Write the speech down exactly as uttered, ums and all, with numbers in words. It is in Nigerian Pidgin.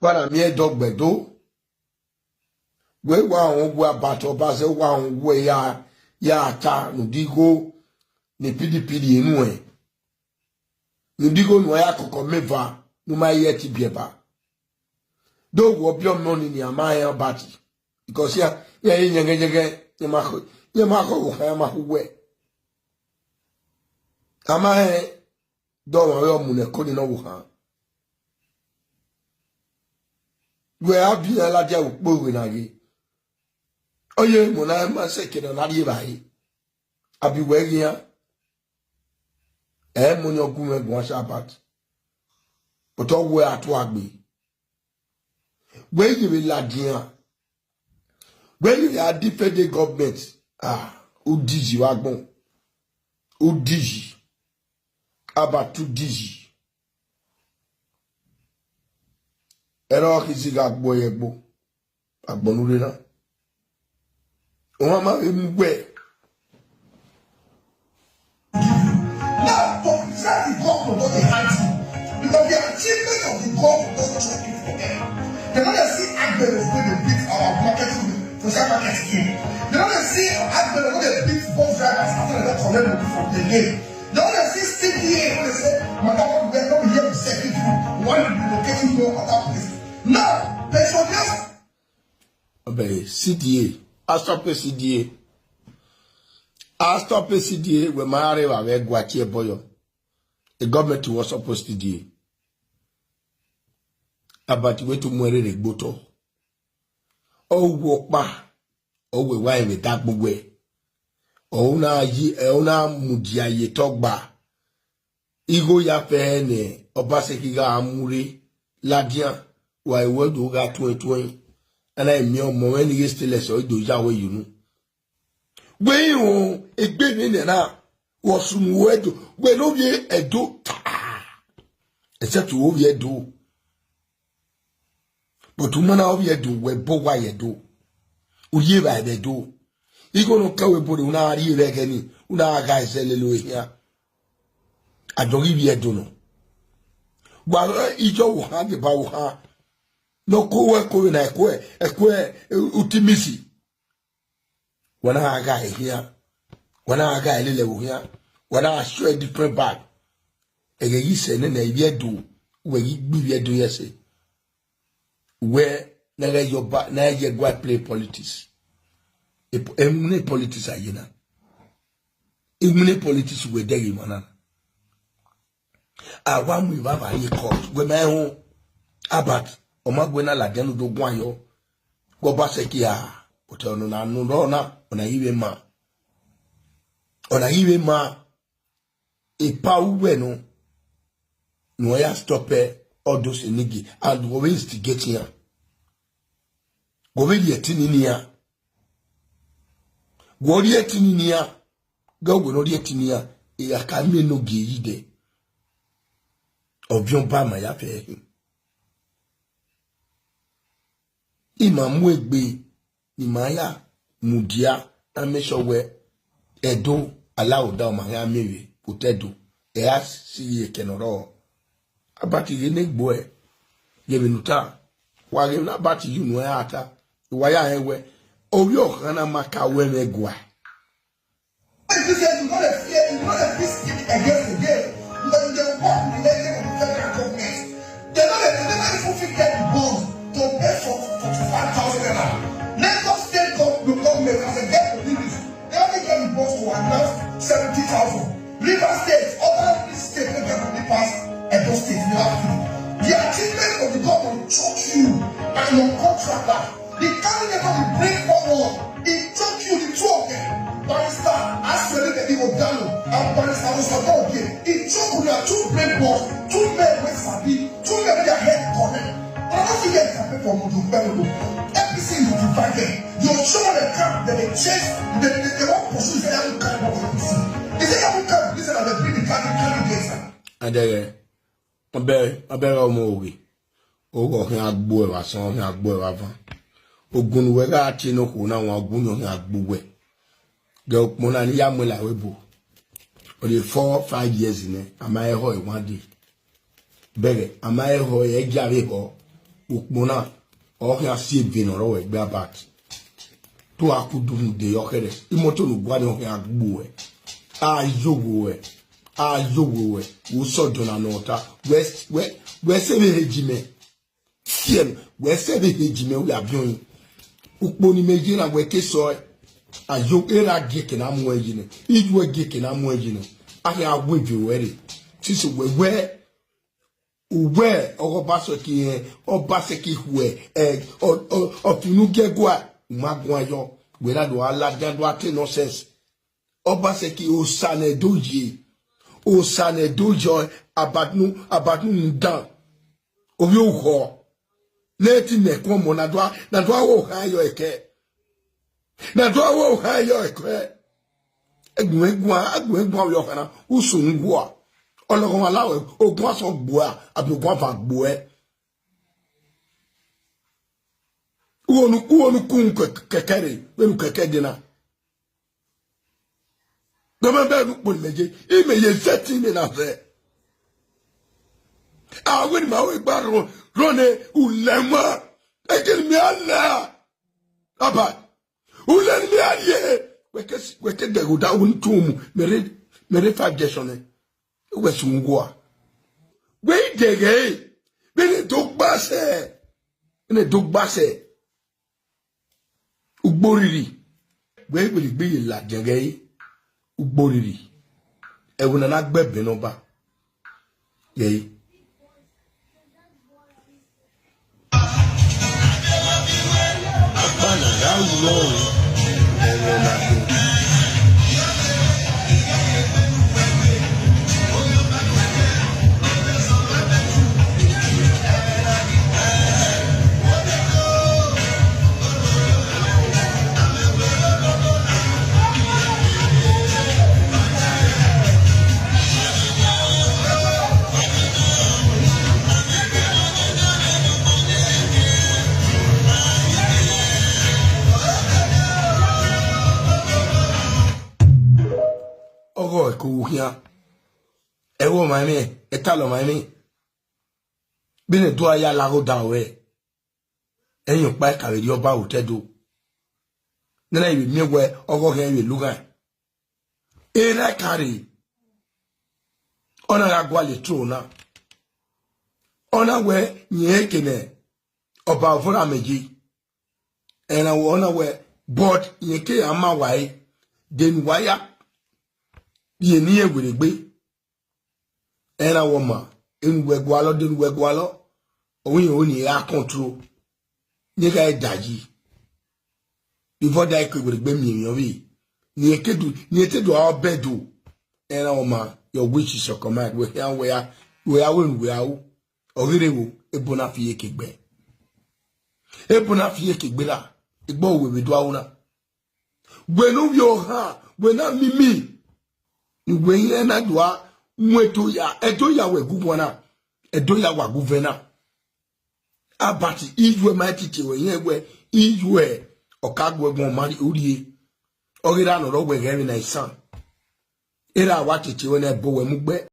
Bana mi e dogbe do. We wa won gwe abato ba se wa won gwe ya ya ta nudigo ni pidi pidi enu e. Nudigo nu ya koko meva nu ma ye ti bieba. Do wo bi omo ni ni ama ya bati. Because ya ya ye nyenge nyenge ye ma ko ye ma ko wo ha ma hu we. Ama e do ma we omune ko ni no wo ha. We abi ya la dia ukpo we na ye. Oye mo na ma se ke na na ye ba ye. Abi we ye ya. E mo ni ogun me gun Shabbat. But o we atu agbe. We ye we la dia. We ye ya defend the government. Ah, u digi wa gbon. U digi. Aba tu digi. Ero ki si ga gbo ye gbo. Agbonu re na. O ma ma e mu gbe. Now, to present the gospel, not the hard thing. Because the achievement of the gospel don't choke you for them. They don't see Agbero when they beat our market, social market again. They don't see Agbero when they beat bus drivers after they don't collect money from the game. They don't see C D A when they say, "Madam, we are not here to serve you. Why you relocating to other place?" Now, pensioners Obe C D A. I stop C D A. I stop C D A. We ma re wa we gwa tie boyo. The government was supposed to do. About we to mwere re gboto. O wo pa. O we wa we da gbogbo e. O na yi, o na mudia ye togba. Igo ya fe ne, Obaseki ga amure, ladian, wa ewe do ga twen twen. Ana emi omo we ni ge stainless o do ya we yunu. We o, egbe ni ne na, wo sumu we do, we no ye edo ta. Except wo ye do. But umana o ye do, we bo wa ye do. U ye ba be do. Igo no ka we bo de, una ri re geni, una ga ese le lo ya. Ajogi bi edo no. Wa ijo wo ha de ba wo ha. No ko we ko we na ko e, e ko e, e, utimisi. Wana aga e here. Wana aga e lele wo here. Wana show a different bag. Ege yi se ne na ibi edo. We yi gbi ibi edo yese. We na ga yoba, na ye go play politics. E po-, e mu ne politics aye na. E mu ne politics we de yi mana. Awa mu iba ba ye court. We ma ho. Abat, o ma gwe na la denu do gwan yo. Go ba se ki a. But ono na no no na, ona iwe ma. Ona iwe ma. E pa uwe no. No ya stop e all those nigga. And go we instigate ya. Go we ye tini ni ya. Go ye tini ni ya. Go we no ye tini ya. E ya ka mi no ge yi de. Obion ba ma ya fe hin. Ima mu egbe, ima ya, mudia, na make sure we, edo, ala oda o ma ya mewe, put edo, e a si ye kenoro. Abati ye ne gbo e, ye minuta, wa ye na abati you no e ata, wa ya e we, o yo kana maka we me gwa. If you say you no dey fear, you no dey fit speak against again, because you dey work with the agent of the federal government. They no dey, they never even fit get the balls to pay for forty-five thousand naira. Lagos State gov-, the government, as a get the business, they only get the balls to announce seventy thousand. Rivers State, other states wey get money pass Edo State, never fit. The achievement of the government choke you and your contractor. The candidate wey you bring forward, e choke you, the two of them, Barrister Aswele Baby Odalo and Barrister Osabo Oke, e choke una, two brain boys, two men wey sabi, two men wey their head correct. Una no fit get campaign for Omodu Okpebholo. A P C you divide them. You show the camp that they chase, they, they, they wan pursue say Yamu camp of A P C. Is it Yamu camp? This is how they bring the candidate, candidates. Adere, obe, obe ra omo oge. Ogo hin agbo e wa san, hin agbo e wa van. Ogun we ga ti no ko na wan ogun yo hin agbo we. Ge okpona ni ya mo la we bo. O de four, five years ne, ama e ho e one day. Bere, ama e ho e ja we ho. Ukpona, oke a si evino ro egbe abat. To a kudu de okere. Imoto no gwa ni oke a gbo e. A yogo e. A yogo e. Wo so dona no ta. We, we, we se be hejime. Siem, we se be hejime u ya bion. Ukponi meje na we ke so e. A yo era ge ke na mu e jine. Iju e ge ke na mu e jine. A ke a we bi we re. Sisi we we. Uwe, ogo baso ki e, o base ki hue, e, o, o, o finu ge gwa, uma gwa yo. We na do ala dia do ate nonsense. O base ki o sane doje. O sane doje, abatnu, abatnu ndan. O yo ho. Leti ne kwa mo na do a, na do a o ha yo eke. Na do a o ha yo eke. Egun, egun, egun, egun yo kana. Usun gwa. Ologun alawe, ogun aso gbo a, abi ogun afa gbo e. Uonu, uonu kun ke-, kekere, benu keke dina. Goma be nu pon meje, ime ye zeti me na ve. A wen ma we gba ro, ro ne ulema. Ekin mi ala. Aba. Ulen mi aye. Weke, weke de go da un tum. Mere, mere five days on e. We sungwa. We dege. Bene do gbase. Bene do gbase. Ugboriri. We we gbe ye la dege. Ugboriri. E wo na na gbe be no ba. Yei. Akpana ya wuro. Ere na ko. Ogo eko uhia. Ewo mami, etalo mami. Bine dua ya lago da we. Enyo pa ka we ri oba otedo. Nana iwe mi we ogo he we lugan. Era kare. Ona ga gwa le tro na. Ona we nye kene. Oba vora meji. Ena wo ona we. But nye ke ama wai. Den waya. Ye ni e were gbe. Ena wo ma. Enu we gwa lo, den we gwa lo. Oyin oni ya control. Nye ga e daji. Before that, could be me, you know, ni ekedu, ni etedu our bed do. And our man, your wish is your command. We are, we are, we are, we are, we are. Ogire wo, ebona fiye kegbe. Ebona fiye kegbe la. Igbo we we do auna. We no yo ha, we na mimi. Ni we ye na dua, mwe to ya, edo ya we gugwana. Edo ya wa guvena. Abati ijwe ma titi we ye we ijwe. Okagwe mo mari urie. Ogira no ro we gemi na isan. Era wa titi we na bo we mugbe.